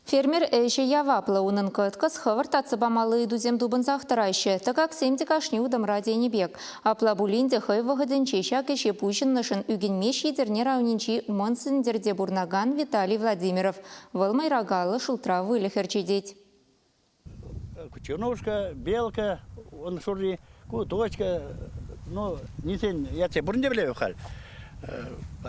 Фермер ӗҫӗ яваплӑ, унӑн кӑткӑс, хӑвӑрт татса памалли ыйтусем тупӑнсах тӑраҫҫӗ. Тӑкаксем те кашни утӑмра тенӗ пек. Апла пулин те хӑй вӑхӑтӗнче ҫак ӗҫе пуҫӑннӑшӑн ӳкӗнмест Етӗрне районӗнчи Мӑн Сӗнтӗрте пурӑнакан Виталий Владимиров. Вӑл мӑйракаллӑ шултра выльӑх ӗрчетет. Чернушка, белка, он шурри, ку точка, ну, нисен ятсе пурин те пӗлеп халь.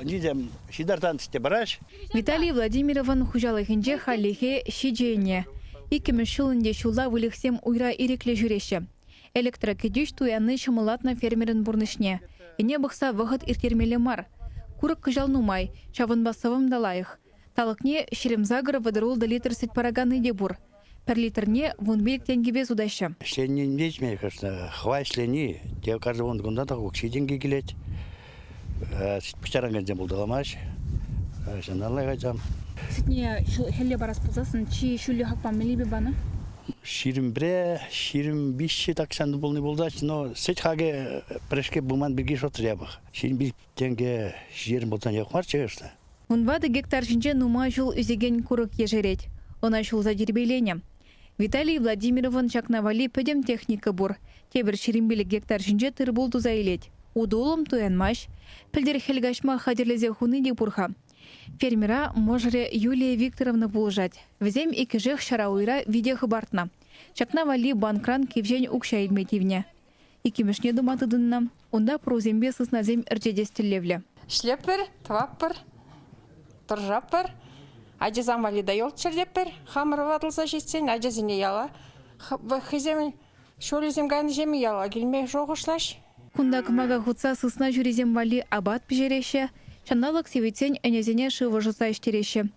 Нисем ҫитартан те параҫ. Виталий Владимировӑн хуҫалӑхӗнче хальлӗхе ҫичӗ ӗне. Иккӗмӗш ҫул ӗнтӗ ҫулла выльӑхсем уйра ирӗклӗ ҫӳреҫҫӗ. Электрокӗтӳҫ туянни ҫӑмӑллатнӑ фермерӑн пурнӑҫне. Ӗне пӑхса вӑхӑт ирттермелле мар. Курӑк кӑҫал нумай, ҫавӑнпа сӑвӑм та лайӑх. Талӑкне 28-36 литр сӗт параканни те пур. Пӗр литрне 15 тенкӗпе сутаҫҫӗ. Ӗҫленин виҫме, конечно, хӑва ӗҫлени, те каждый вун кунта та укҫи-тенки килет. Пуҫтаракансем пулталамаҫ. Ҫынна лайӑх Сӗтне хӗлле парас пулсассӑн чи ҫӳллӗ хакпа мӗнлипе панӑ? 21-ре, 23 таксан пулни пултать, но сӗт хакӗ пӗрешке пулман пирки шутсӑр япӑх. 25 тенкӗ ҫитерен пулсан япӑх марччӗ, конечно. 14 гектар ҫинче нумай ҫул ӳсекен курӑк ешерет. Ӑна ҫулса тирпейленӗ. Виталий Владимировӑн ҫакна валли пӗтӗм техника пур. Тепӗр 25 гектар ҫинче тыр-пул туса илет. Утӑ-улӑм туянмасть. Пӗлтӗр хӗл каҫма хатӗрлесе хуни те пур-ха. Фермера мӑшӑрӗ Юлия Викторовна пулӑшать. Вӗсем иккӗшех ҫара уйра вите хӑпартнӑ. Ҫакна валли банкран кивҫен укҫа илме тивнӗ. Иккӗмӗшне тума тытӑннӑ. Унта пӑрусемпе сыснасем ӗрчетес тӗллевлӗ. Ӗҫлетпӗр, тӑватпӑр, тӑрӑшатпӑр. Ачасем валли та йӑлт ҫӗрлетпӗр. Хамӑр ватӑлса ҫитсен ачасене яла хӑйсем ҫулӗсем кайнӑҫемӗн яла килме шухӑшлаҫ. Кунта кӑмака хутса сысна ҫурисем валли апат пӗҫереҫҫӗ, ҫанталӑк сивӗтсен ӗнесене шыв ӑшӑтса ӗҫтереҫҫӗ.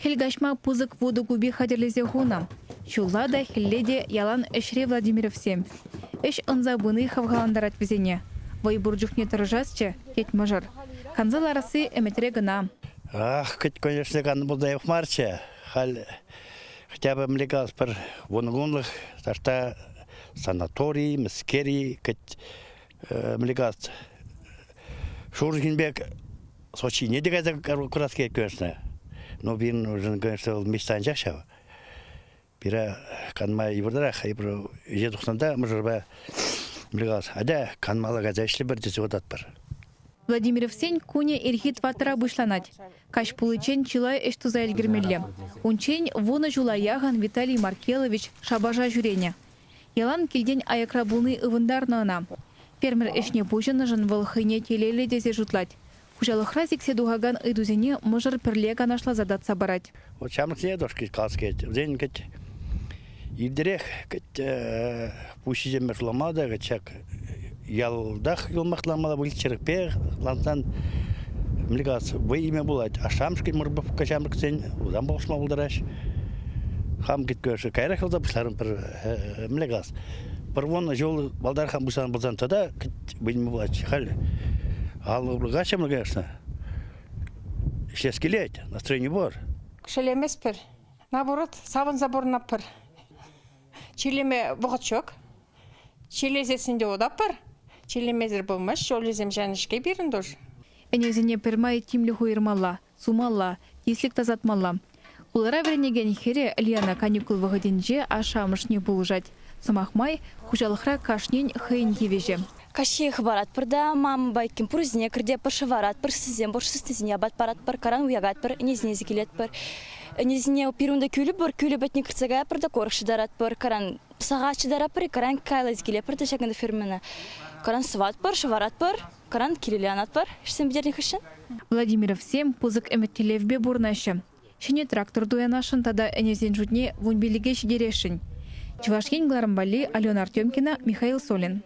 Хӗл каҫма пысӑк вутӑ купи хатӗрлесе хунӑ. Ҫулла та, хӗлле те ялан ӗҫре Владимировсем. Ӗҫ ӑнса пыни хавхалантарать вӗсене. Вӑй пур чухне тӑрӑшасчӗ, тет мӑшӑр. Канса ларасси ӗмӗтре кӑна. Ах, кӗт, конечно, каннӑ пулса япӑх марччӗ. Халь хотя бы мӗнле калас, пӗр вунӑкунлӑх таҫта санатори, мӗскер-и, кӗт, мӗнле калас, шурӑ пек Сочине те кайса курас килет, конечно. Но пирӗн уже, конечно, вӑл мечта анчах ҫав. Пире канма йывӑртарах. Эпир ӗҫе тухсан та мӑшӑрпа калас, атя канмалла кайса ӗҫлӗпӗр тесе утатпӑр. Владимировсен кунӗ ирхи тӑваттӑра пуҫланать. Каҫ пуличчен чылай ӗҫ туса ӗлкӗрмелле. Унччен вунӑ ҫула яхӑн Виталий Маркелович шапаша ҫӳренӗ. Ялан килтен аякра пулни ывӑнтарнӑ ӑна. Фермер ӗҫне пуҫӑннӑшӑн вӑл хӑйне телейлӗ тесе шутлать. Хуҫалӑхра сиксе тухакан ыйтусене мӑшӑр пӗрле канашласа татса парать. Вот ҫамрӑксене тоже калас килет. Вӗсен кӗт иртерех кӗт пуҫӗсемпе шутлама та кӗт ҫак ялтах юлмахламалла выльӑх-чӗрлӗхпе ларсан мӗнле калас, вӑй илме пулать. А шамшкин мӑрпӑвка ҫамрӑксен вӑтам пулӑшма пултараҫ. Хам кӗткешӗ кайрах юлса пуҫларӑм пӗр мӗнле калас, пӗр вун ҫул малтан хам пуҫланӑ пулсан тата вӑй илме пулать. Халь алӑ урлӑ конечно. Ӗҫлес килет, настроени пур. Шелеместпӗр. Наоборот, савӑнса пурӑнатпӑр. Чирлеме вӑхӑт ҫук. Чирлесессӗн те утатпӑр. Чирлемесӗр пулмасть, ҫулӗсем ҫанӑ-ҫке пирӗн туш. Ӗнесене пӗрмай тимлӗх уйӑрмалла, сумалла, тислӗк тасатмалла. Хулара вӗренекен хӗрӗ Лена каникул вӑхӑтӗнче ашшӗ-амӑшне пулӑшать. Сӑмах май, хуҫалӑхра кашнин хӑйӗн тивӗҫӗ. Каҫхи хӑпаратпӑр та мамӑпа иккӗн пурсене кӗртетпӗр, шӑваратпӑр, сысем пур, сыснисене апат паратпӑр, каран уякатпӑр, ӗнесене килетпӗр. Ӗнесене пирӗн унта кӳлӗ пур, кӳлӗ патне кӗртсе каятпӑр та корӑк шӑтаратпӑр, каран сахат шӑтаратпӑр, каран кайласа килетпӗр те ҫакӑнта фермӑна. Каран сӑватпӑр, шӑваратпӑр, каран килелле анатпӑр ӗҫсем пӗтернӗ хыҫҫӑн. Владимировсем пысӑк ӗмӗт-тӗллевпе пурӑнаҫҫӗ. Ҫӗнӗ трактор туянасшӑн тата ӗнесен шутне 15-е ҫитересшӗн. Чӑваш Ен кӑларӑм валли Алена Артемкина, Михаил Солин.